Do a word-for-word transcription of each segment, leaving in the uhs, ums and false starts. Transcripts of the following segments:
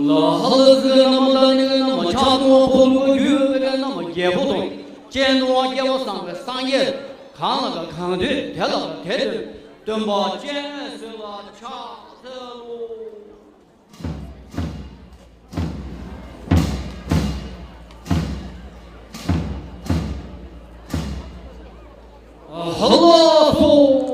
ལ་ཧ་ལ་ཟི་ག་ན་མ་ད་ནི་ག་ན་མ་ཕྱག་དུང་བ་ཕོ་ལུ་ག་རྒྱུད་པའི་ག་ན་མ་རྒྱལ་པོ་དང་། སྤྱན་དུང་བ་སྐལ་བ་བཟང་པོའི་སངས་རྒྱས། གང་ལ་ག་གང་འདོད་དེ་ལ་ག་དེ་འདོད། སྟོན་པ་སྤྱན་གཟིགས་ལ་ཕྱག་འཚལ་ལོ། ཧ་ལ་སོ།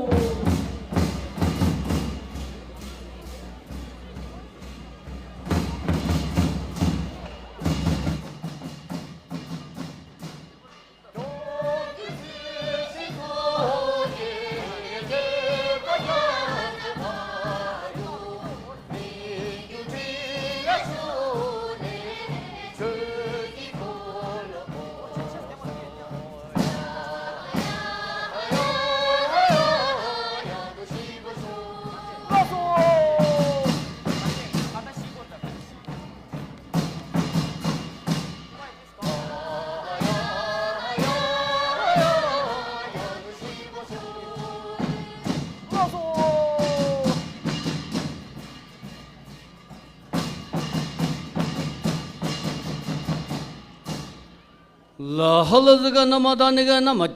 ལ་ཧ་ལ་ཟི་ག་ན་མ་ད་ནི་ག་ན་མ།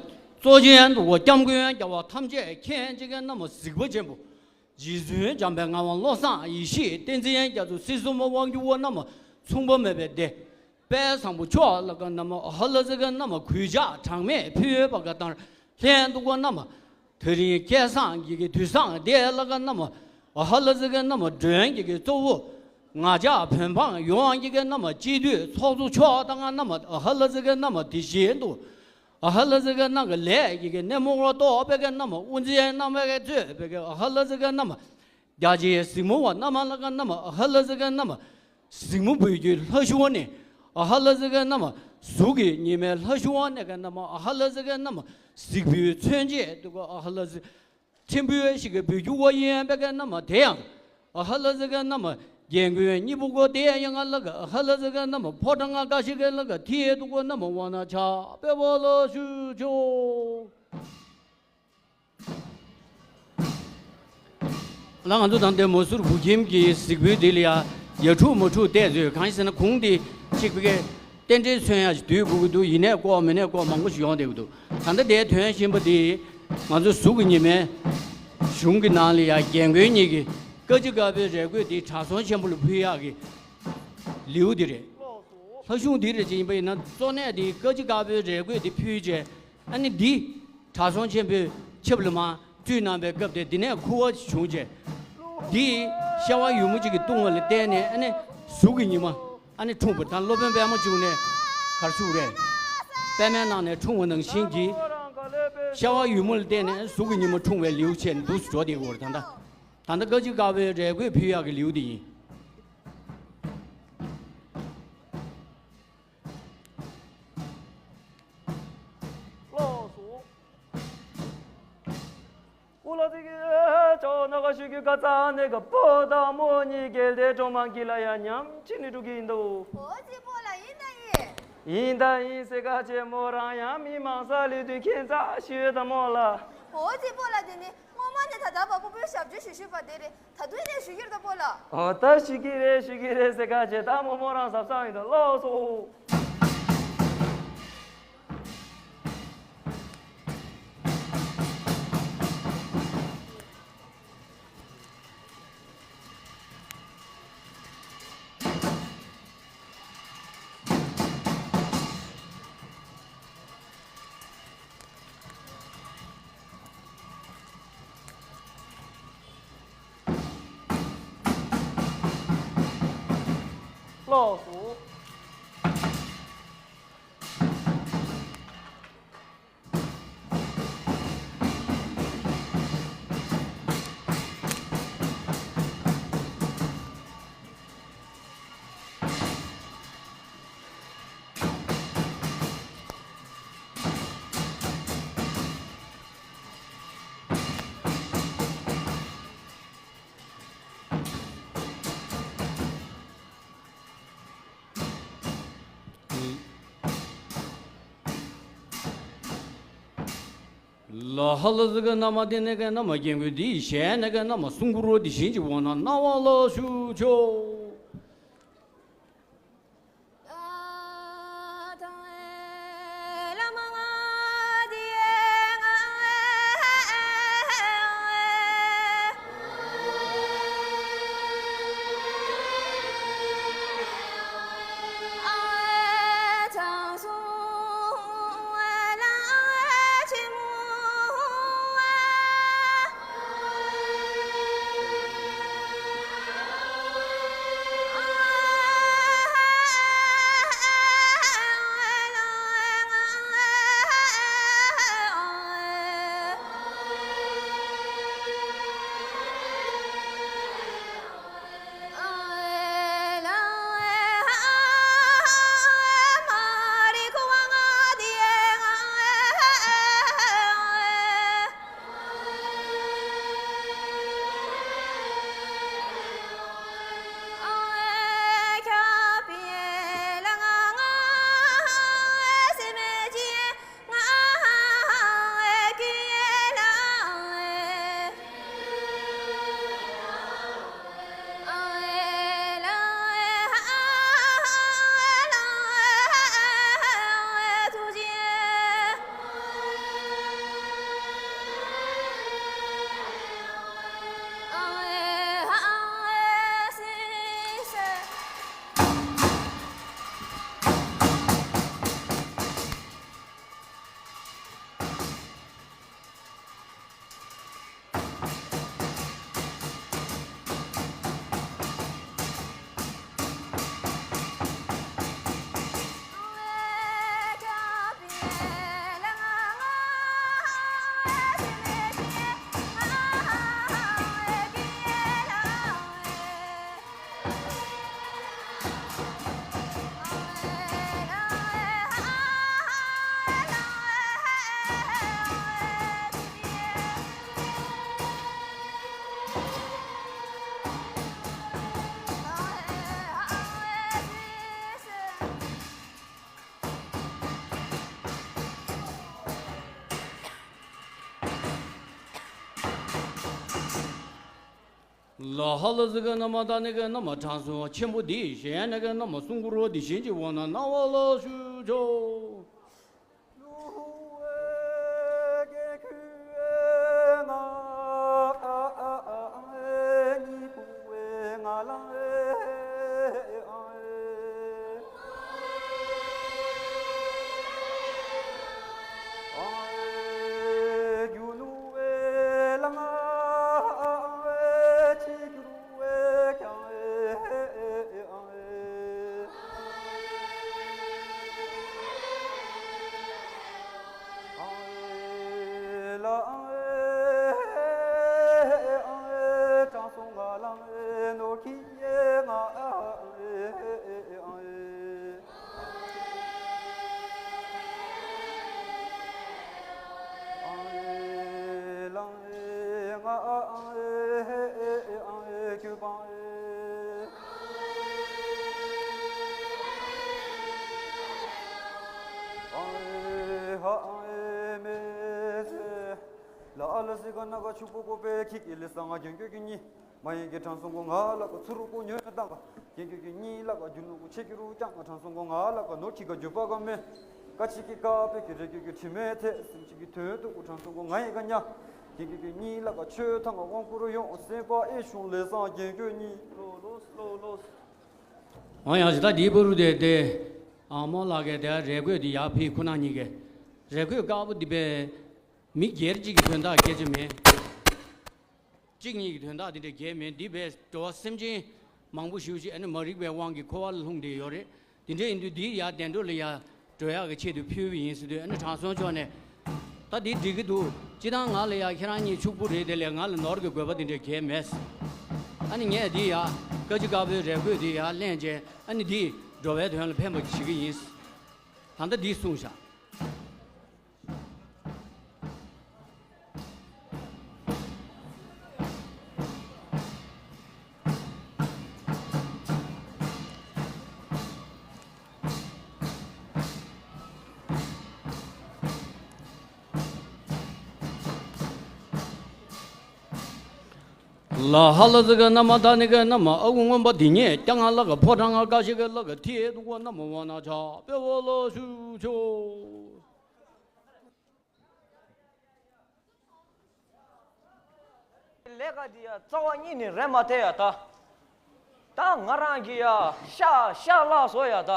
གཙོ་ཆེན་དུ་བ་སྐྱབས་མགོན་རྒྱལ་བ་ཐམས་ཅད་མཁྱེན་ཅིག་ག་ན་མ་གཟིགས་པ་ཆེན་པོ། རྗེ་བཙུན་འཇམ་དཔལ་ངག་དབང་བློ་བཟང་ཡེ་ཤེས་བསྟན་འཛིན་རྒྱ་མཚོ་སྲིད་གསུམ་དབང་སྒྱུར་བ་རྣམས་མཚུངས་པ་མེད་པའི་སྡེ། དཔལ་བཟང་པོ་མཆོག་ལ་ག་ན་མ་ཨ་ཧ་ལ་ཟི་ག་ན་མ་གུས་ཕྱག་གྲངས་མེད་ཕུལ་བ་ག་དང་ལྷན་དུ་ག་ན་མ། དེ་རིང་སྐལ་བཟང་གི་གི་དུས་བཟང་དེ་ལ་ག་ན་མ་ཨ་ཧ་ལ་ཟི་ག་ན་མ་མགྲོན་གྱི་གི་གཙོ་བོ་ང་ཅག་བོད་འབངས་ཡོངས་ཀྱི་ག་ན་མ་སྤྱི་འཐུས་ཚོགས་གཙོ་མཆོག་དང་ག་ན་མ་ཨ་ཧ་ལ་ཟི་ག་ན་མ་དེ་བཞིན་དུ། ཨ་ཧ་ལ་ཟི་ག་ན་གི་ལས་ཀྱི་གི་སྣེ་མོ་བ་ཏོག་པའི་ག་ན་མ་དབུ་འཛིན་རྣམ་པའི་གི་གཙོས་པའི་གི་ཨ་ཧ་ལ་ཟི་ག་ན་མ། རྒྱ་ཆེའི་གཟིགས་མོ་བ་རྣམ་པ་ལ་ག་ན་མ་ཨ་ཧ་ལ་ཟི་ག་ན་མ། གཟིགས་མོ་བོད་ཀྱི་ལྷ་ཞུ་བ་ནི་ཨ་ཧ་ལ་ཟི་ག་ན་མ། གཟུགས་ཀྱི་ཉི་མའི་ལྷ་ཞུ་བ་ནི་ག་ན་མ་ཨ་ཧ་ལ་ཟི་ག་ན་མ། གཟིགས་པོའི་མཚོན་བྱེད་དུ་ག་ཨ་ཧ་ལ་ཟི། ཕྲན་བུ་ཞིག་གི་བོད་ཀྱི་བ་ཡིན་པའི་ག་ན་མ་དེ་ཡང་ཨ་ཧ་ལ་ཟི་ག་ན་མ། རྒྱལ་མགོན་གཉིས་པོ་གོ་དེ་ཡང་ང་ལ་ག་ཨ་ཧ་ལ་ཟི་ག་ན་མ་ཕོ་བྲང་ང་ག་ཞིག་ག་ལ་ག་ཐིའི་དུ་གོ་ན་མ་བ་ན་ཆ་པེ་བ་ལ་ཞུ་ཆོག་ལ་ང་ཚོ་དང་ལྡན་མོ་སུར་བུ་ཁྱིམ་གྱི་གཟིགས་འབུལ་འདི་ལ་ཡ་ཡ་འཁྲུག་མ་འཁྲུག་བལྟས་ཚོད་གང་ཡིན་ཟེར་ན་གུང་འདི་གཅིག་པའི་རྟེན་འབྲེལ་མཚོན་ཡ་ཞིག་དུས་དགོས་ཀྱི་འདུག་ཡིན་ནའི་ལྐོག་མིན་ནའི་ལྐོག་མང་པོ་ཞིག་ཡོང་བསྡད་ཀྱི་འདུག་ད་ལྟ་དེའི་དོན་གཞན་པ་འདི་ང་ཚོ་གཟུགས་ཀྱི་ཉི་མའི་གཞུང་གི་ནང་ལ་ཡ་རྒན་རྒོན་གཉིས་ཀྱི་བཀའ་ཆེ་དཀར་པོའི་རས་གོས་འདི་གྲྭ་ཚང་ཆེན་པོ་ལ་ཕུལ་ཡག་གི་ལེའུ་འདི་རེད། ལྷ་གཞུང་འདི་རེད་ཅེས་ཡིན་པ་ཡིན་ན་གཙོ་གནད་འདི་བཀའ་ཆེ་དཀར་པོའི་རས་གོས་འདི་ཕུལ་རྗེས། ཨ་ནི་འདི་གྲྭ་ཚང་ཆེན་པོའི་ཆབ་ལ་མ་བཙུགས་གནང་པའི་སྐབས་དེ་འདི་ནས་ཁུ་བ་བྱུང་རྗེས། འདི་ཤ་བ་ཡུ་མོ་གཅིག་གིས་བཏུང་བ་ལ་བརྟེན་ནས་ཨ་ནི་གཟུགས་ཀྱི་ཉི་མ་ཨ་ནི་འཁྲུངས་པ་དང་སློབ་དཔོན་པད་མ་འབྱུང་གནས་གར་བཞུགས་རེད། པད་མའི་ནང་ནས་འཁྲུངས་པ་ནང་བཞིན་གྱི་ཤ་བ་ཡུ་མོ་ལ་བརྟེན་ནས་གཟུགས་ཀྱི་ཉི་མ་འཁྲུངས་པའི་ལེའུ་ཆེ་ནས་འདུག་སེ་འགྲོ་བསྡད་ཀྱི་ཡོད་རེད། ད་ལྟ་ད་ལྟ་བཀའ་ཆེ་དཀར་པོའི་རས་གོས་ཕུལ་ཡག་གི་ལེའུ་འདི་ཡིན། ལགས་སོ། ཀུ་ལ་ཙི་གི་ཅོ་ན་ག་ཤུ་གི་ཀ་ཙ་ནེ་ག་པོ་ད་མོ་ཉི་གེལ་ཏེ་ཀྲོ་མ་གི་ལ་ཡ་ཉམ་ཆི་ནི་ཀྲུ་གི་འདུག་འོ་ཙི་པོ་ལ་ཡིན་ད་ཡིན། ཡིན་ད་ཡིན་སེ་ག་ཅེ་མོ་རང་ཡང་མི་མང་ས་ལི་དུ་ཁྱེད་ཙ་ཤི་ཡོད་ད་མོ་ལ། འོ་ཙི་པོ་ལ་དེ་ནི་སྔོན་མ་ནས་ད་ད་བ་ཀུ་པོའི་ཞབས་ཕྱི་ཞུ་ཞུ་བ་དེ་རེད། ད་དུང་ནས་ཞུ་གི་རེད་ད་པོ་ལ། འོ་ད་ཞུ་གི་རེད་ཞུ་གི་རེད་སེ་ག་ཅེ་ད་མོ་མོ་རང་ཟབ་ས་ཡིན་ད་ལོ་སོ། ལགས་སོ། ལ་ཧ་ལ་ཟི་ག་ན་མ་དེ་ནས་ག་ན་མ་རྒན་རྒོན་འདི་ཡི་ཞལ་ནས་ག་ན་མ་གསུང་མགུར་རོ་འདི་བཞིན་གྱི་འོང་ན་རྣ་བ་ལ་ཞུ་ཆོག་ལ་ཧ་ལ་ཟི་ག་ན་མ་ད་ནི་ག་ན་མ་དྲང་སོང་ཆེན་པོ་འདི་གཞན་ན་ག་ན་མ་གསུང་གུ་རོ་འདི་གཞན་གྱི་འོག་ན་ན་བ་ལ་ཞུ་ཆོ། ལ་ཨ་ལ་སི་ཀ་ན་ག་ཆུ་པོ་པོ་པའི་ཁྱི་ཀི་ལི་སང་ང་གྱོན་གྱོན་གྱི་གཉིས། མ་ཡིན་གྱི་དྲང་སྲོང་གོ་ང་ལ་ག་ཚུ་རུ་ཀོ་ཉོས་ན་བཏང་ག་གྱོན་གྱོན་གྱི་གཉིས་ལ་ག་རྒྱུ་ནོ་ཀོ་ཆེ་གི་རུ་ཀྱང་ང་དྲང་སྲོང་གོ་ང་ལ་ག་ནོར་ཁྱི་ག་རྒྱུ་པ་ག་མེ། ཀ་ཆི་ཀི་ཀ་པེ་ཀི་རེ་གྱོན་གྱི་དྲི་མེད་ཐེ་སེམས་ཅི་གི་དོན་དུ་ཀོ་དྲང་སྲོང་གོ་ང་ཡི་ག་ཉ། གྱོན་གྱོན་གྱི་གཉིས་ལ་ག་ཆོས་ཐང་ག་དབང་བསྐུར་ཡོང་སེམས་པ་ཨེ་ཤུང་ལེ་སང་གྱོན་གྱོན་གཉིས་ལོ་ལོ་ལོ་ལོ། འོ་ཡང་ཞི་ད་འདི་བུ་རུ་དེ་དེ། ཨ་མོ་ལགས་ཀྱི་དེ་རས་གོས་འདི་ཡག་ཕི་ཁོ་ན་གཉིས་ཀྱི། རས་གོས་དཀར་པོ་འདི་པས། མི་སྒེར་གཅིག་གི་དོན་དག་སྐད་ཆ་མེད། གཅིག་གཉིས་ཀྱི་དོན་དག་འདི་འདྲ་སྒེར་མེད། འདི་པས་འགྲོ་བ་སེམས་ཅན་མང་པོ་ཞེ་པོ་ཅིག་ཨ་ནི་མ་རིག་པའི་དབང་གིས་འཁོར་བ་ལ་ལྷུང་བསྡད་ཡོད་རེད། དེ་འདྲ་ཡིན་དུས་འདི་ཡར་བདེ་འགྲོ་ལ་ཡར་འགྲོ་ཡག་གི་ཆེད་དུ་ཕུལ་བ་ཡིན་ཟེར་དུས་ཨ་ནི་དྲང་སྲོང་ཕྱོགས་ནས། ད་འདི་འགྲིག་གི་འདུག་སྤྱི་བཏང་ང་ལ་ཡ་ཁྱེད་རང་གཉིས་ཕྱུག་པོ་རེད། དེ་ལས་ང་ལ་ནོར་གྱི་དགོས་པ་འདི་འདྲ་གང་ཡང་མེད། ཨ་ནི་ངས་འདི་ཡ་ཀ་ཅི་དཀར་པོའི་རས་གོས་འདི་ཡ་ལེན་བྱས་ཨ་ནི་འདི་འགྲོ་བའི་དོན་ལ་ཕན་པ་བྱེད་ཀྱི་ཡིན། ད་ལྟ་འདི་གསུངས་བཞག་ལ་ཧ་ལ་ཟི་ག་ན་མ་ད་ནི་ག་ན་མ་ཨ་ཁུ་རྔོན་པ་འདི་ཉེ་ཀྱང་ང་ལ་ག་ཕོ་བྲང་ང་ཀ་ཤི་ག་ལ་ག་ཐི་ཨེ་དུ་གོ་ན་མ་བ་ན་ཆ་པེ་བོ་ལོ་ཤུ་ཆོ། ལས་ཀ་འདི་ཡ་རྩ་བ་ཉིད་ནས་རེད་མ་ཐལ་ཡ་ད། ད་ང་རང་གི་ཡ་ཤ་ཤ་བརླག་སོང་ཡ་ད།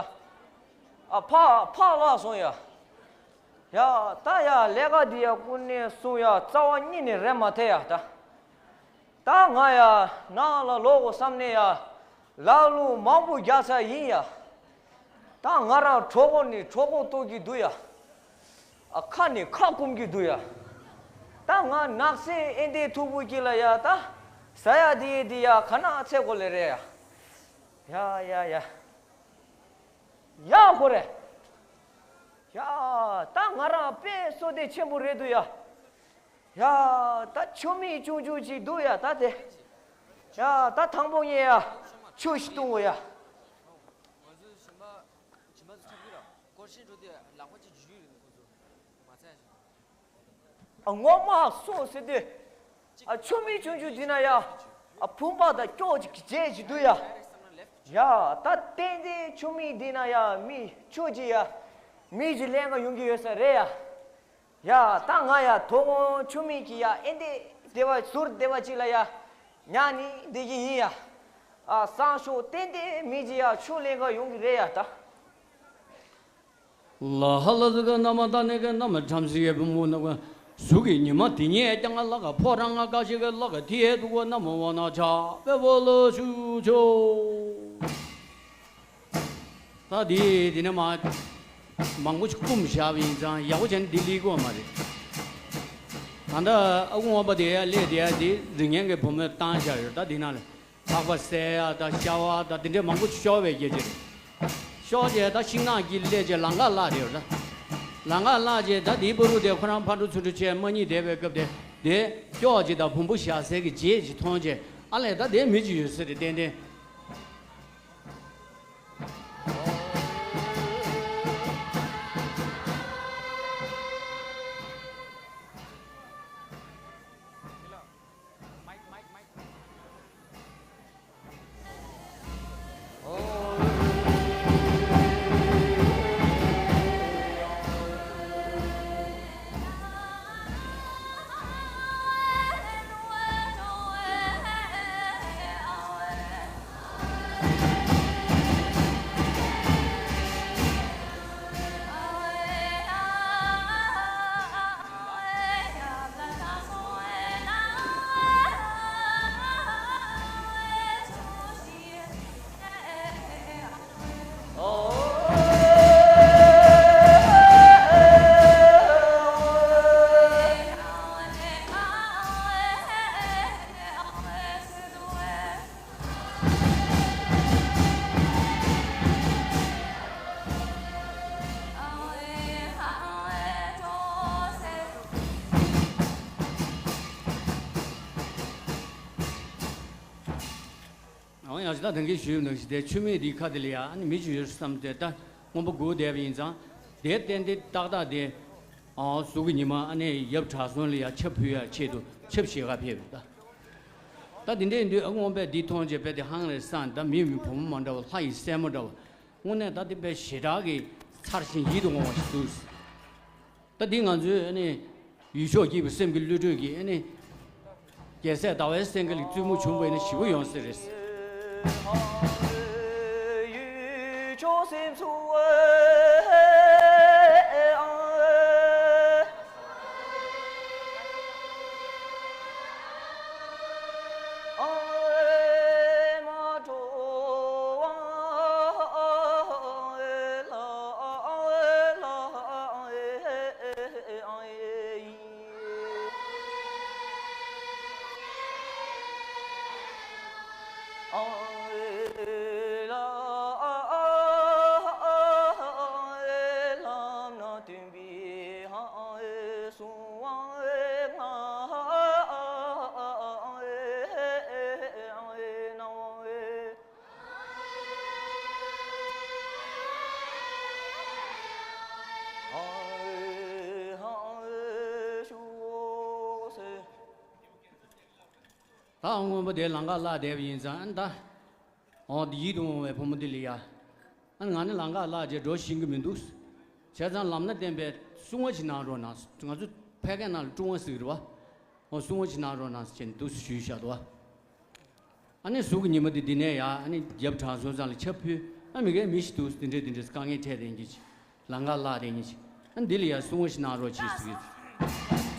ཨ་ཕ་ཕ་བརླག་སོང་ཡ། ཡ་ད་ཡ་ལས་ཀ་འདི་ཡ་ཀུན་ནས་གསུང་ཡ་རྩ་བ་ཉིད་ནས་རེད་མ་ཐལ་ཡ་ད། ད་ང་ཡ་ནང་ལ་ལོག་དགོས་བསམ་ནས་ཡ། ལག་རླུང་མང་པོ་རྒྱག་ཚར་ཡིན་ཡ། ད་ང་རང་གྲོད་ཁོག་ནས་གྲོད་ཁོག་ལྟོགས་ཀྱི་འདུག་ཡ། ཨ་ཁ་ནས་ཁ་སྐོམ་གྱི་འདུག་ཡ། ད་ང་ནགས་ཚལ་ཨེ་འདྲའི་མཐུག་པོ་གཅིག་ལ་ཡ་ད། ཟ་ཡ་དེ་དེ་ཡ་ག་ན་ཚད་གོ་ལེ་རེད་ཡ། ཡ་ཡ་ཡ། ཡ་གོ་རེད། ཡ་ད་ང་རང་དཔེ་བསོད་བདེ་ཆེན་པོ་རེད་འདུག་ཡ། ཡ་ད་ཆུ་མིག་ཆུང་ཆུང་ཅིག་འདུག་ཡ་ད་དེ། ཡ་ད་དང་པོ་ངས་ཡ་ཆུ་ཞིག་བཏུང་གོ་ཡ། ཨ་ངོ་མ་སོང་ཟེར་དུས། ཨ་ཆུ་མིག་ཆུང་ཆུང་འདི་ན་ཡ། ཨ་བུམ་པ་དང་སྐྱོགས་ཅིག་གི་རྗེས་ཅིག་འདུག་ཡ། ཡ་ད་ཏན་ཏན་ཆུ་མིག་འདི་ན་ཡ་མི་ཆུ་ཅིག་ཡ། མི་ཅིག་ལེན་ག་ཡོང་གི་ཡོད་ས་རེད་ཡ། ཡ་ད་ང་ཡ་དོ་དགོང་ཆུ་མིག་གི་ཡ་ཨེ་འདི་བདེ་བ་ཟུར་བདེ་བ་ཅིག་ལ་ཡ། ཉག་ནི་བསྡད་ཀྱི་ཡིན་ཡ། ཨ་སང་ཞོགས་ཏན་ཏན་མི་ཅིག་ཡ་ཆུ་ལེན་ག་ཡོང་གི་རེད་ཡ་ད། ལ་ཧ་ལ་ཟི་ག་ན་མ་ད་ནི་ག་ན་མ་བྲམ་ཟེ་ཡ་བུ་མོ་ན་ག་གཟུགས་ཀྱི་ཉི་མ་དེ་ཉིད་ཀྱང་ལ་ག་ཕོ་བྲང་ང་ཀ་ཤི་ག་ལ་ག་དེ་ཡ་དུ་གོ་ན་མ་བ་ན་ཆ་པེ་བོ་ལོ་ཤུ་ཆོ། ད་དེ་དེ་ནས་མ་མང་པོ་ཞིག་བཀུམ་བཞག་པ་ཡིན་ཙང་ཡག་པོ་བྱས་ནས་འདི་ལི་གོ་མ་རེད། ད་ལྟ་ཨ་ཁུ་རྔོན་པ་དེ་ཡ་ལས་དེ་ཡ་དེ་རིགས་ངན་གྱི་བུ་མོས་བཏང་བཞག་ཡོད། ད་དེ་ནང་ལ། ལྷགས་པ་བསལ་ཡ་དང་ཤ་བ་དང་དེ་འདྲས་མང་པོ་ཤོར་བའི་རྒྱལ་ཇེ་རེད། ཤོར་རྗེས་ད་ཤིང་ནགས་ཀྱི་སླེབས་རྗེས་ལམ་ཁ་བརླག་རེད་ད། ལམ་ཁ་བརླག་རྗེས་ད་དེའི་བུ་རུ་དེ་ཁོ་རང་ཕར་འགྲོ་ཚུར་འགྲོ་བྱས་མ་གཉིད་བསྡད་པའི་སྐབས་དེ་དེ་སྐྱོགས་ཅིག་དང་བོང་བུ་བཞག་སའི་གི་རྗེས་ཅིག་མཐོང་རྗེས་ཨ་ལས་ད་དེ་མི་ཅིག་ཡོད་ས་རེད་ཏན་ཏན། ད་ད་གིན་ཞུས་ནང་བཞིན་དེ་མཆོད་མེ་འདིའི་ཁ་དེ་ལ་ཡ་ཨ་ནི་མི་ཅིག་ཡོད་བསམ་སྟེ་ད་སྔོན་པོ་སྒུག་བསྡད་པ་ཡིན་ཙང་། དེ་ཏན་ཏན་ཏག་ཏག་དེ་ཨ་གཟུགས་ཀྱི་ཉི་མ་ཨ་ནི་ཡབ་གྲྭ་ཚང་ལ་ཡ་ཆབ་ཕུལ་ཡ་ཆེད་དུ་ཆབ་བཞེས་ག་ཕེབས་ད། ད་དེ་འདྲ་ཡིན་དུས་ཨ་སྔོན་པས་འདི་མཐོང་རྗེས་དཔེ་དེ་ཧང་རེ་སངས། ད་མི་མི་བུ་མོ་མ་འདྲ་བ་ལྷ་ཡི་སྲས་མོ་འདྲ་བ། དངོས་གནས་ད་དེ་དཔེ་ཞེ་དྲག་གི་མཚར་ཞིང་ཡིད་དུ་འོང་བ་ཞིག་འདུག། ད་འདི་ང་ཚོའི་ཨ་ནི་ཡུལ་ཕྱོགས་སྐྱིད་པའི་སེམས་ཀྱི་གླུ་སྒྲོན་གྱིས་ཨ་ནི་རྒྱལ་སྲས་ཟླ་བའི་སེང་གེ་ལ་བཙུན་མོ་བྱུང་བ་ཡིན་ན་ཞེ་པོ་ཡོང་སྲིད་རེད། ད་སྔོན་པོ་དེ་ལམ་ཁ་བརླག་བསྡད་པ་ཡིན་ཙང་ད། འོ་འདི་ཡིད་དུ་འོང་བའི་བུ་མོ་འདི་ལ་ཡ། ཨ་ང་ནི་ལམ་ཁ་བརླག་རྗེས་འགྲོ་ཤེས་ཀྱི་མི་འདུག། བྱས་ཙང་ལམ་སྣ་བསྟན་པའི་སྲུང་བ་ཞིག་གནང་རོགས་གནང་། ང་ཚོ་ཕལ་སྐད་ནང་ལ་སྲུང་བ་ཟེར་གྱི་རེད་བ། འོ་སྲུང་བ་ཞིག་གནང་རོགས་གནང་ཟེར་ནས་འདུག་སེ་ཞུས་བཞག་འདུག་བ། ཨ་ནི་གཟུགས་ཀྱི་ཉི་མ་འདི་འདི་ནས་ཡ་ཨ་ནི་རྒྱབ་དྲང་སོང་ཙང་ལ་ཆབ་ཕུལ། ཨ་མི་གའི་མི་ཞིག་འདུག། འདི་འདྲས་འདི་འདྲས་དཀའ་ངལ་འཕྲད་དེ་ཡིན་གྱི། ལམ་ཁ་བརླག་དེ་ཉིད་ཅིག། ཨ་འདི་ལ་ཡ་སྲུང་བ་ཞིག་གནང་རོགས་གྱིས་ཟེར་གྱི།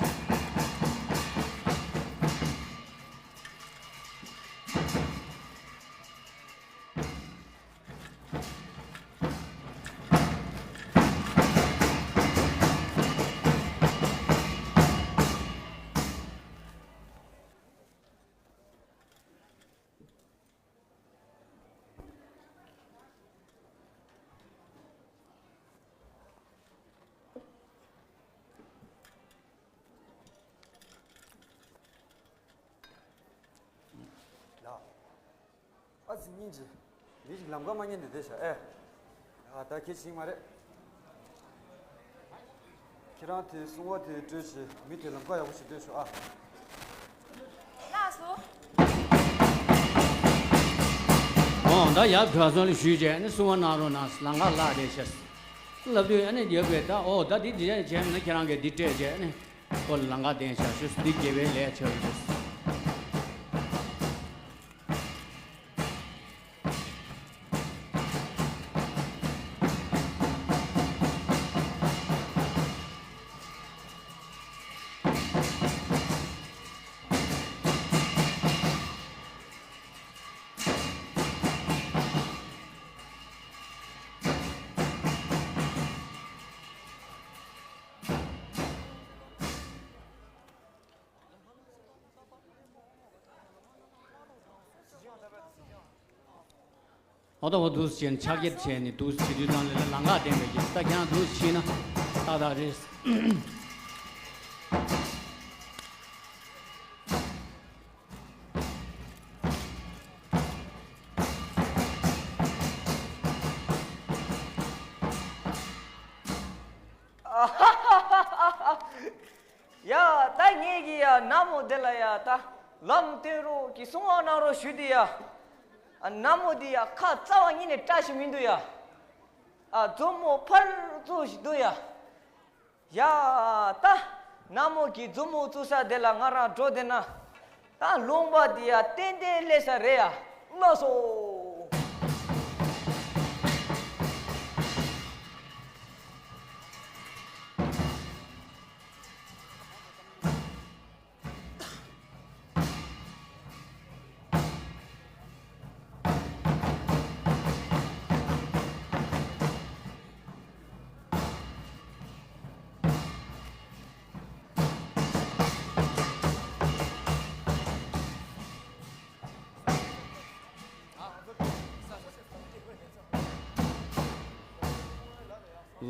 ཨ་ཙི་སྙིང་རྗེ། མི་ཞིག་ལམ་ཁ་མ་ཉན་ནས་བསྡད་ཤག་ཨེ། ཡ་ད་གལ་ཆེན་མ་རེད། ཁྱེད་རང་དེ་སྲུང་བ་དེ་སྤྲོད་བྱས་མི་དེ་ལམ་ཁ་ཡག་པོ་ཞིག་སྤྲོད་ཤོག་ཨ། ལགས་སོ། ཨོ་ད་ཡབ་གྲྭ་ཚང་ལ་ཞུས་བྱས་ནས་སྲུང་བ་གནང་རོགས་གནང་། ལམ་ཁ་བརླག་བསྡད་ཤག་ལབ་དུས་ཨ་ནི་རྒྱབ་པས་ད་ཨོ་ད་འདི་འདི་བྱས་ན་ཁྱེད་རང་གིས་འདི་སྤྲད་བྱས་ནས་ཁོ་ལ་ལམ་ཁ་བསྟན་ཤག་ཞུས། འདི་དགེ་བའི་ལས་ཆགས་ཀྱི་འདུག། ཨོ་ད་འོ་འདུག་སེ་བྱས་ནས་ཕྱག་འཁྱེར་བྱས་ནས་འདུག་སེ་བྱེད་དུས་ཙམ་ལ་ལམ་ཁ་བསྟན་པའི་གི་ད་ཀྱང་འདུག་སེ་ཕྱིན་ན་ཏག་ཏག་རེད། ཡ་ད་ངེད་ཀྱི་ཡ་ནག་མོ་དེ་ལ་ཡ་ད་ལམ་སྟོན་རོགས་ཀྱི་སྲུང་བ་གནང་རོགས་ཞུ་དུས་ཡ། ཨ་ནག་མོ་དེ་ཡ་ཁ་རྩ་བ་ཉིད་ནས་བཀྲ་ཤིས་མི་འདུག་ཡ། ཨ་མཛུབ་མོ་ཕར་བཙུགས་ཤིག་འདུག་ཡ། ཡ་ད་ནག་མོ་གི་མཛུབ་མོ་བཙུགས་ས་དེ་ལ་ང་རང་འགྲོ་བསྡད་ན། ད་ལུང་པ་འདི་ཡ་ཏན་ཏན་སླེབས་ས་རེད་ཡ། ལགས་སོ།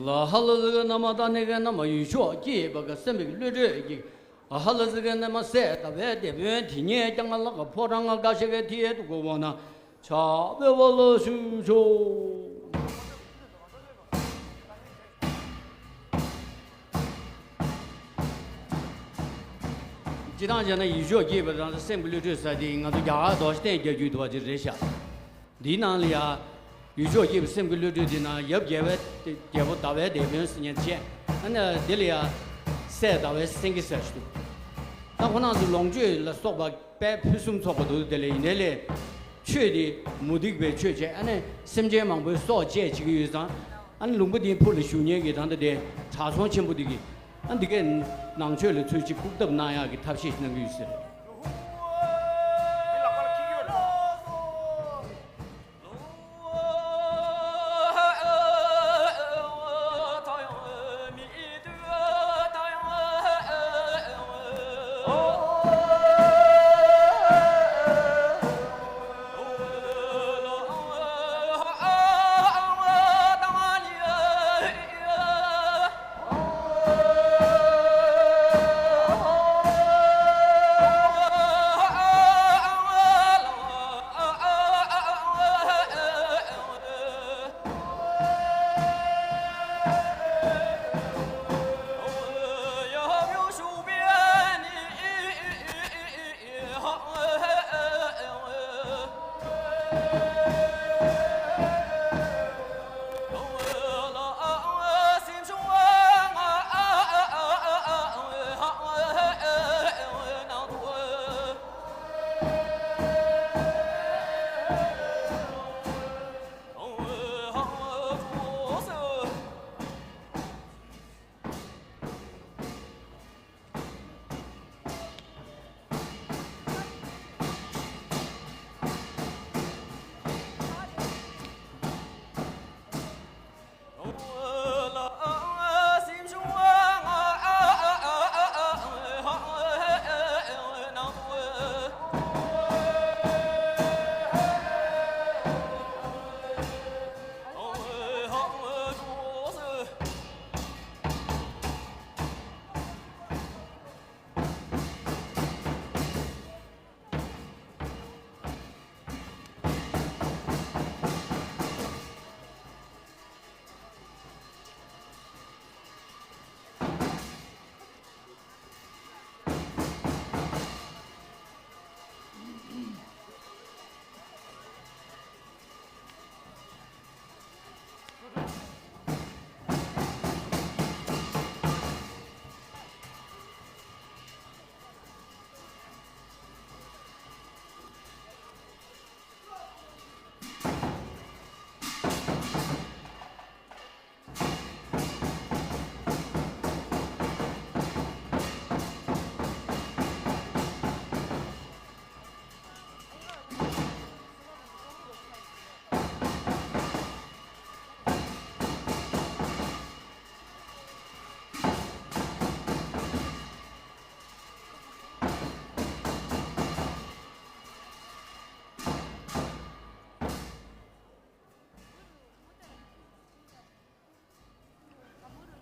ལ་ཧ་ལ་ཟི་ག་ན་མ་ད་ནི་ག་ན་མ་ཡུལ་ཕྱོགས་སྐྱིད་པ་ག་སེམས་པའི་བློ་གྲོས་ཀྱི། ཨ་ཧ་ལ་ཟི་ག་ན་མ་སད་ད་བས་དེ་བོན་དེ་ཉེ་ཀྱང་ང་ལ་ག་ཕོ་བྲང་ང་ག་ཤེ་ག་དེ་དུ་གོ་བོ་ན། ཕྱག་འབུལ་བ་ལ་ཞུ་ཆོག། སྤྱིར་བཏང་བྱས་ན་ཡུལ་ཕྱོགས་སྐྱིད་པ་དང་སེམས་ཀྱི་བློ་གྲོས་ཟེར་དེ་ང་ཚོ་རྒྱ་གར་རྡོ་རྗེ་གདན་རྒྱག་རྒྱུ་འདུག་པ་དེ་རེད་ཤག། འདིའི་ནང་ལ་ཡ། ཡུལ་ཕྱོགས་སྐྱིད་པའི་སེམས་ཀྱི་བློ་གྲོས་འདི་ན་ཡབ་རྒྱལ་བའི་རྒྱལ་པོ་ཟླ་བའི་དེད་དཔོན་ཟེར་མཁན་བྱས། ཨ་ནི་འདི་ལ་ཡ། སྲས་ཟླ་བའི་སེང་གེ་ཟེར་ཞིག་འདུག། ད་ཁོ་རང་ཚོ་ལོངས་སྤྱོད་ལ་སོགས་པ་དཔལ་ཕུན་སུམ་ཚོགས་པ་འདུག། དེ་ལས་ཡིན་ནའི་ལས། ཆོས་འདི་མུ་སྟེགས་པའི་ཆོས་བྱས། ཨ་ནི་སེམས་ཅན་མང་པོའི་སྲོག་བཅད་བྱེད་ཀྱི་ཡོད་ཙང་། ཨ་ནི་ལུང་པ་འདིའི་ཕུ་ལ་བཞུགས་མཁན་གྱི་ད་ལྟ་དེ་གྲྭ་ཚང་ཆེན་པོ་འདི་གིས། ཨ་འདི་གའི་ནང་ཆོས་ལ་ཚུལ་གཅིག་ལྐུགས་གཏབ་གནང་ཡག་གི་ཐབས་ཤེས་གནང་གི་ཡོད་ཟེར།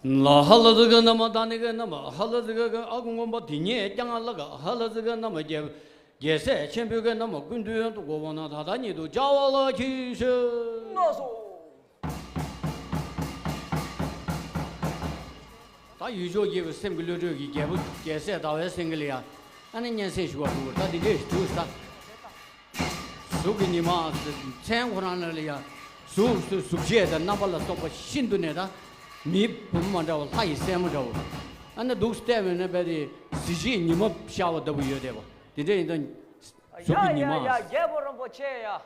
ལ་ཧ་ལ་ཟི་ག་ན་མ་ད་ནི་ག་ན་མ་ཧ་ལ་ཟི་ག་ག་ཨ་ཁུ་རྔོན་པ་དེ་ཉིད་ཀྱང་ལ་ག་ཧ་ལ་ཟི་ག་ན་མ་རྒྱལ་རྒྱལ་སྲས་ཆེན་པོའི་ག་ན་མ་སྐུ་མདུན་དུ་གོ་བ་ན་ད་ལྟ་ཉིད་དུ་བཅར་བ་ལ་གྱིས་ཤིག། ལགས་སོ། ད་ཡུལ་ཕྱོགས་སྐྱིད་པའི་སེམས་ཀྱི་བློ་གྲོས་ཀྱི་རྒྱལ་པོ་རྒྱལ་སྲས་ཟླ་བའི་སེང་གེ་ལ་ཡ། ཨ་ནི་སྙན་སེང་ཞུ་བར་འགྲོ་བར་ད་འདི་འདྲས་ཞིག་འདུག་ས། གཟུགས་ཀྱི་ཉི་མ། མཚན་ཁོ་རང་ལ་ལ་ཡ། གཟུགས་གཟུགས་བྱད་དང་རྣམ་པ་ལ་སོགས་པ་ཤིན་ཏུ་ནས་ད། མིའི་བུ་མོ་མ་འདྲ་བ་ལྷ་ཡི་སྲས་མོ་འདྲ་བོ། ཨ་ནི་འདུག་སྟེ་མེད་ན་བས་དེ་གཟི་བརྗིད་ཉི་མ་ཤར་བ་ལྟ་བུ་ཡོད་བསྡད་པ་དེ་འདྲ་ཡིན་ད། གཟུགས་ཀྱི་ཉི་མ། ཡ་ཡ་ཡ་རྒྱལ་པོ་རིན་པོ་ཆེ་ཡ། ཨ་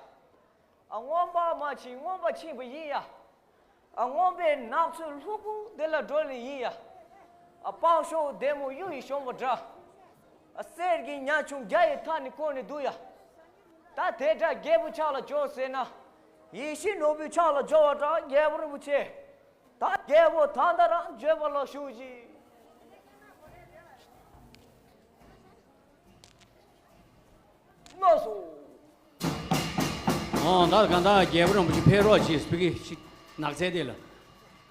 རྔོན་པ་མ་ཕྱིན་རྔོན་པ་ཕྱིན་པ་ཡིན་ཡ། ཨ་རྔོན་པའི་ནགས་ཚལ་ལྷུག་པོ་འདི་ལ་འགྲོ་ལེ་ཡིན་ཡ། ཨ་སྤང་ཤོག་ལྡེ་མོ་གཡུ་ཡི་གཞོང་པ་འདྲ། ཨ་གསེར་གྱི་ཉ་ཆུང་བརྒྱ་ཡི་མཐའ་ནས་བསྐོར་ནས་འདུག་ཡ། ད་དེ་འདྲ་རྒྱལ་པོ་ཕྱག་ལ་འབྱོར་ཟེར་ན། ཡིད་བཞིན་ནོར་བུའི་ཕྱག་ལ་འབྱོར་བ་འདྲ་རྒྱལ་པོ་རིན་པོ་ཆེ། ད་རྒྱལ་པོ་ད་ལྟ་རང་བརྗོད་པ་ལ་ཞུགས་ཤིག། ལགས་སོ། ཨོ་ད་གང་ལྟར་རྒྱལ་པོ་རིན་པོ་ཆེ་ཕེབས་རོགས་བྱེད་ཟེར་གི་ཞིག་ནགས་ཚལ་དེ་ལ།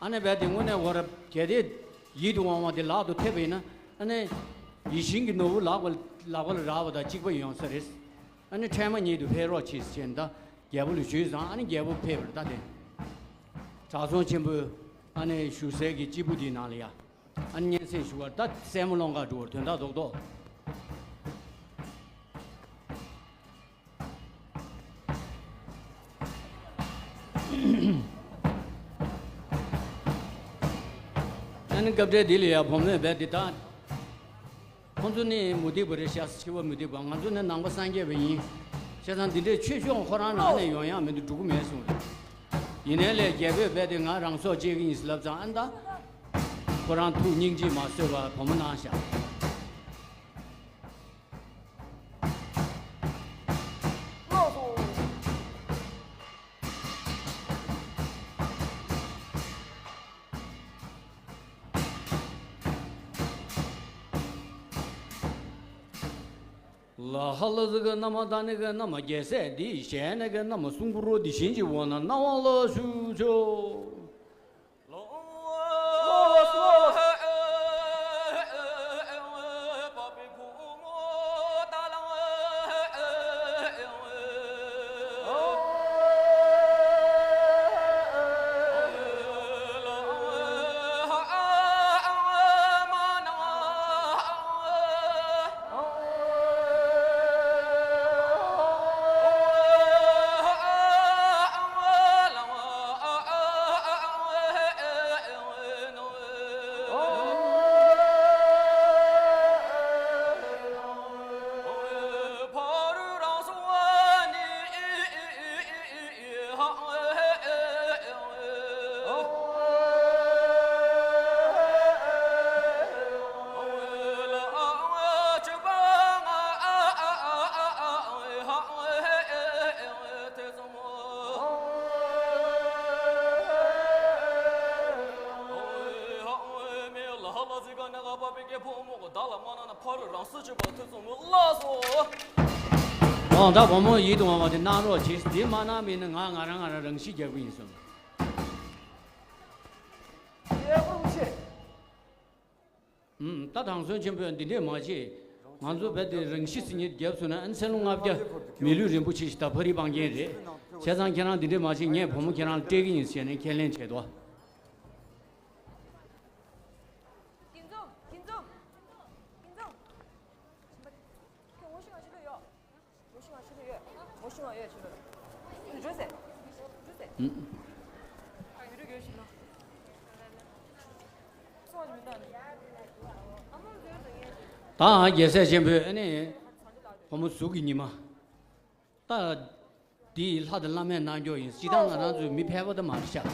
ཨ་ནི་རྦད་དེ་དངོས་གནས་ཁོ་ར་གལ་ཏེ་ཡིད་དུ་འོང་བ་དེ་ལག་ཏུ་ཐེབས་པ་ཡིན་ན། ཨ་ནི་ཡིད་བཞིན་གྱི་ནོར་བུ་ལག་པ་ལག་པ་ལ་རག་པ་དང་གཅིག་པ་ཡོང་ས་རེད། ཨ་ནི་འཕྲལ་མ་ཉིད་དུ་ཕེབས་རོགས་བྱེད་ཟེར་ནས་ད། རྒྱལ་པོ་ལ་ཞུས་ཙང་ཨ་ནི་རྒྱལ་པོ་ཕེབས་པར་ད་དེ། གྲྭ་ཚང་ཆེན་པོའི་ཨ་ནི་བཞུགས་སའི་གི་སྤྱིལ་བུ་དེའི་ནང་ལ་ཡ། ཨ་ནི་སྙན་སེང་ཞུ་བར་ད་སྲས་མོ་ཀློང་དཀར་འགྲོ་བར་དོན་དག་རྡོག་རྡོག་ཨ་ནི་སྐབས་འབྲེལ་འདི་ལ་ཡ་བུ་མོས་རྦད་དེ་ད། ཁོང་ཚོ་ནི་མུ་སྟེགས་པ་རེད་ཤག་འཆི་བ་མི་སྡུག་པ། ང་ཚོ་ནི་ནང་པ་སངས་རྒྱས་པ་ཡིན། བྱས་ཙང་འདི་འདྲའི་ཆོས་ཕྱོགས་ཁོ་རང་ནང་ནས་ཡོང་ཡག་མི་འདུག་འགྲོ་གི་མེད་གསུངས་རེད། ཡིན་ནའི་ལས་རྒྱལ་པོས་རྦད་དེ་ང་རང་སྲོག་བཅད་ཀྱི་ཡིན་ཟེར་ལབ་ཙང་ཨ་ནི་ད། ཁོ་རང་ཐུགས་སྙིང་རྗེ་མ་བཟོད་པར་བུ་མོ་གནང་བཞག་ལ་ཧ་ལ་ཟི་གི་ན་མ་ད་ནི་གི་ན་མ་རྒྱལ་སྲས་འདི་ཞལ་ནས་གི་ན་མ་གསུང་པོ་རོ་འདི་བཞིན་གྱི་འོ་ན་སྣང་བ་ལ་ཞུ་ཆོག་ཨོ་ད་བུ་མོ་ཡིད་དུ་འོང་བ་དེ་གནང་རོགས་གྱིས། དེ་མ་གནང་མིན་ན་ང་ང་རང་ང་རང་རང་ཤི་རྒྱག་གི་ཡིན་གསུངས། ཨུམ། ད་དྲང་སྲོང་ཆེན་པོས་འདི་འདྲས་མ་བྱེད། ང་ཚོ་རྦད་དེ་རང་ཤི་ཟེར་མཁན་རྒྱབ་སོང་ན་ཨ་ནི་མཚན་ལོ་ལྔ་བརྒྱ་མི་ལུས་རིན་པོ་ཆེ་ཞིག་ད་ཕ་རི་སྤང་མཁན་རེད། བྱས་ཙང་ཁྱེད་རང་འདི་འདྲས་མ་བྱེད། ངས་བུ་མོ་ཁྱེད་རང་ལ་སྤྲད་ཀྱི་ཡིན་ཟེར་ནས་ཁས་ལེན་བྱས་འདུག་ད་རྒྱལ་སྲས་ཆེན་པོས་ཨ་ནི་བུ་མོ་གཟུགས་ཀྱི་ཉི་མ། ད་འདི་ལྷ་དང་བླ་མས་གནང་རྒྱུ་ཡིན། སྤྱིར་བཏང་ང་རང་ཚོའི་མི་ཕལ་པ་ད་མ་རེད་ཤག་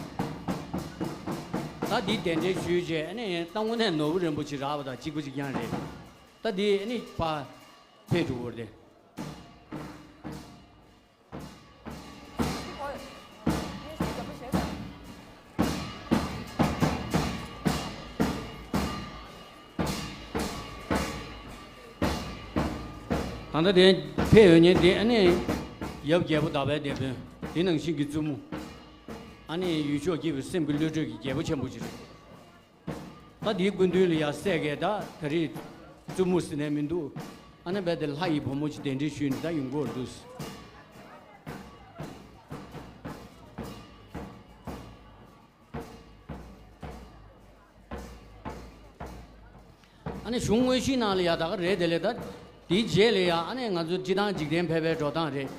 ད་འདི་གདན་འདྲེན་ཞུས་རྗེས་ཨ་ནི་ད་དངོས་གནས་ནོར་བུ་རིན་པོ་ཆེ་རག་པ་དང་གཅིག་པ་གཅིག་རྐྱང་རེད། ད་འདི་ཨ་ནི་ཕར་ཕེབས་འགྲོ་གི་རེད། ད་ལྟ་དེ་ཕེབས་ཡོད་མཁན་དེ་ཨ་ནི་ཡབ་རྒྱལ་པོ་དག་པའི་སྡེ་དཔོན། དེ་ནང་བཞིན་གྱི་བཙུན་མོ། ཨ་ནི་ཡུལ་ཕྱོགས་སྐྱིད་པའི་སེམས་ཀྱི་བློ་གྲོས་ཀྱི་རྒྱལ་པོ་ཆེན་པོ་ཅིག་རེད། ད་དེའི་སྐུ་མདུན་ལ་ཡར་སྲས་ཀྱིས་ད་ད་རེས་བཙུན་མོ་ཟེར་ནས་མི་འདུག་ཨ་ནི་རྦད་དེ་ལྷ་ཡི་བུ་མོ་ཅིག་གདན་འདྲེན་ཞུས་ནས་ད་ཡོང་གི་ཡོད་འདུག་ཨ་ནི་གཞུང་དངོས་གཞིའི་ནང་ལ་ཡ་ད་ག་རེད། དེ་ལས་ད་དེའི་རྗེས་ལ་ཡ་ཨ་ནི་ང་ཚོ་སྤྱིར་བཏང་འཇིག་རྟེན་ཕལ་པའི་འགྲོ་སྟངས་རེད།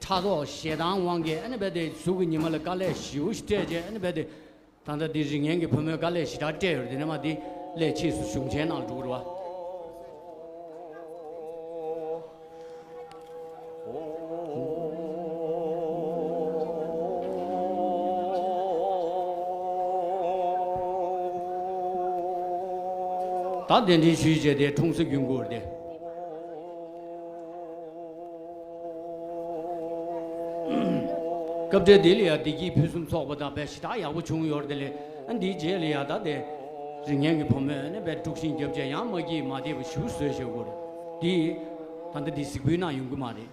ཕྲག་དོག་ཞེ་སྡང་དབང་གིས་ཨ་ནི་རྦད་དེ་གཟུགས་ཀྱི་ཉི་མ་ལ་དཀའ་ལས་ཞེ་པོ་ཞིག་སྤྲད་རྗེས་ཨ་ནི་རྦད་དེ། ད་ལྟ་འདི་རིགས་ངན་གྱི་བུ་མོའི་དཀའ་ལས་ཞེ་དྲག་སྤྲད་ཡོད་རེད། དེ་ནས་མ་འདི་སླད་ཕྱིས་སུ་གཞུང་ཆེན་ནང་འགྲོ་གི་རེད་བ། ད་གདན་འདྲེན་ཞུས་བྱས་ཏེ་འཁྲུངས་ས་རྒྱུན་དགོས་རེད་དེ། སྐབས་འབྲེལ་འདི་ལ་ཡང་བདེ་སྐྱིད་ཕུན་སུམ་ཚོགས་པ་དང་དཔེ་ཞེ་དྲག་ཡག་པོ་བྱུང་ཡོད་རེད་དེ་ལས། ཨ་འདིའི་རྗེས་ལ་ཡང་ད་དེ་རིགས་ངན་གྱི་བུ་མོས་ནི་དཔེ་དཀྲུག་ཤིང་རྒྱབ་བྱས་ཡང་མ་སྐྱིད་མ་བདེ་བ་ཞེ་པོ་བཟོས་བཞག་གི་རེད། འདི་ད་ལྟ་འདི་གཟིགས་འབུལ་གནང་ཡོང་གི་མ་རེད།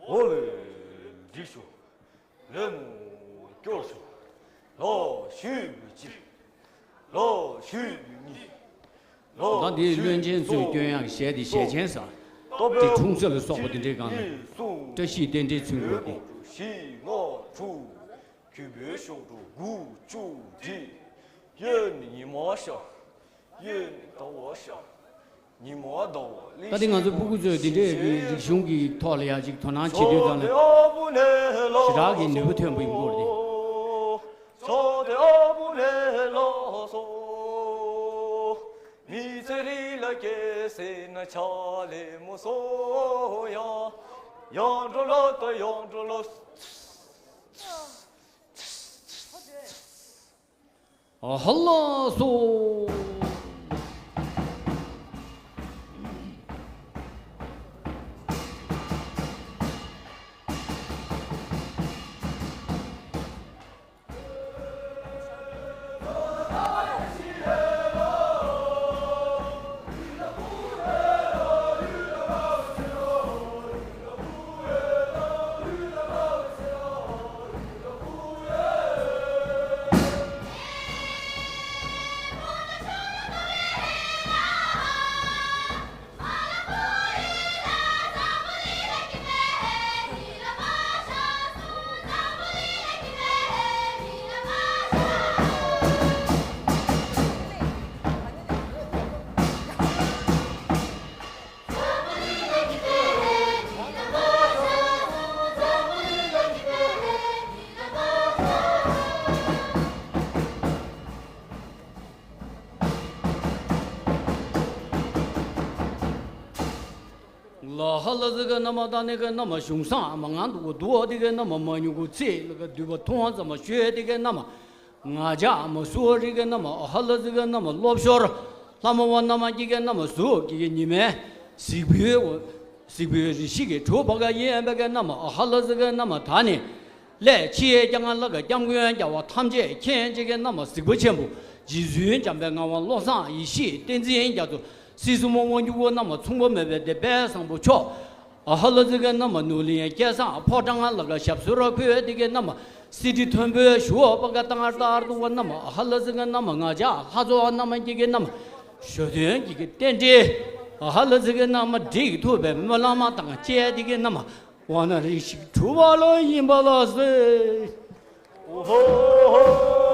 འོ་ལེ། འགྲིག་ཤོག་ལས་མོ་སྐྱོར་ཤོག་ལོ་ཞུས་པའི་ཕྱིར། ལོ་ཞུས་ དེ་བློན་ཆེན་ཚོས་སྐྱོན་ཡག་གི་ཞལ་དེ་ཞལ་ཆེན་ཟེར། དེ་འཁྲུངས་ཚེས་ལ་སོགས་པ་དེ་འདྲའི་སྒང་ལ་བཀྲ་ཤིས་རྟེན་འབྲེལ་མཚོན་དགོས་ཏེ། གུས་པས་གཤོག་སྒྲོ་དགུ་བཅུ་བསྒྲིགས། གཡོན་ནས་ཉི་མ་ཤར། གཡོན་ནས་ཟླ་བ་ཤར། ཉི་མ་ཟླ་བ་ལེགས། ད་དེ་ང་ཚོ་སྤུ་གུ་ཚོས་འདི་འདྲའི་གི་རིག་གཞུང་གི་ཐོག་ལ་ཡ་ཅིག་དོ་སྣང་བྱེད་དུས་ཙང་ལ་ཞེ་དྲག་གི་ནུས་པ་ཐོན་པ་ཡིན་སྐོར་ཏེ། ཨ་ཧ་ལ་སོ། ལ་ཧ་ལ་ཟི་ག་ན་མ་ད་ནི་ག་ན་མ་གཞུང་སང་མ་ང་འདུག་གོ་འདུག་དེ་ག་ན་མ་མ་ཉུ་གུ་ཚེ་ལ་ག་འདུས་པ་ཐུང་བ་ཙམ་མ་ཤོད་དེ་ག་ན་མ། ང་ཅག་མ་སུ་བ་རི་གི་རྣམས་ཨ་ཧ་ལ་ཟི་གི་རྣམས་སློབ་ཞོར། ལྷ་མོ་བ་རྣམས་ཀྱི་གི་རྣམས་གཟུགས་ཀྱི་གི་ཉི་མའི་གཟིགས་པོའི་གཟིགས་པོའི་རི་ཤི་གི་གྲུ་བ་ག་ཡིན་པའི་གི་རྣམས་ཨ་ཧ་ལ་ཟི་གི་རྣམས་ད་ནི། ལས་ཕྱི་ཡི་སྐྱ་ང་ལ་ག་སྐྱབས་མགོན་རྒྱལ་བ་ཐམས་ཅད་མཁྱེན་ཅིག་གི་རྣམས་གཟིགས་པ་ཆེན་པོ་རྗེ་བཙུན་འཇམ་དཔལ་ངག་དབང་བློ་བཟང་ཡེ་ཤེས་བསྟན་འཛིན་རྒྱ་མཚོ། སྲིད་གསུམ་དབང་སྒྱུར་བ་རྣམས་མཚུངས་པ་མེད་པའི་དེ་དཔལ་བཟང་པོ་མཆོག་ཨ་ཧ་ལ་ཟི་གི་རྣམས་ནུ་ལིང་སྐལ་བཟང་ཕོ་བྲང་ལ་ག་ཞབས་སོར་ཁོས་དེ་གི་རྣམས་སི་ཏི་མཐོན་པོའི་ཞུ་བ་ག་ཏང་ཏར་དུ་བ་རྣམས་ཨ་ཧ་ལ་ཟི་གི་རྣམས་ང་ཅག་ལྷ་ཚོགས་རྣམས་ཀྱི་གི་རྣམས་ཞོ་སྟོན་གྱི་གི་རྟེན་འབྲེལ་ཨ་ཧ་ལ་ཟི་གི་རྣམས་འགྲིག་ཐུབ་པའི་སྨོན་ལམ་དང་བཅས་དེ་གི་རྣམས་འོ་ན་རིགས་ཤིག་གྲུབ་པ་ལ་ཡིན་པ་ལ་ཟེར། ཨོ་ཧོ།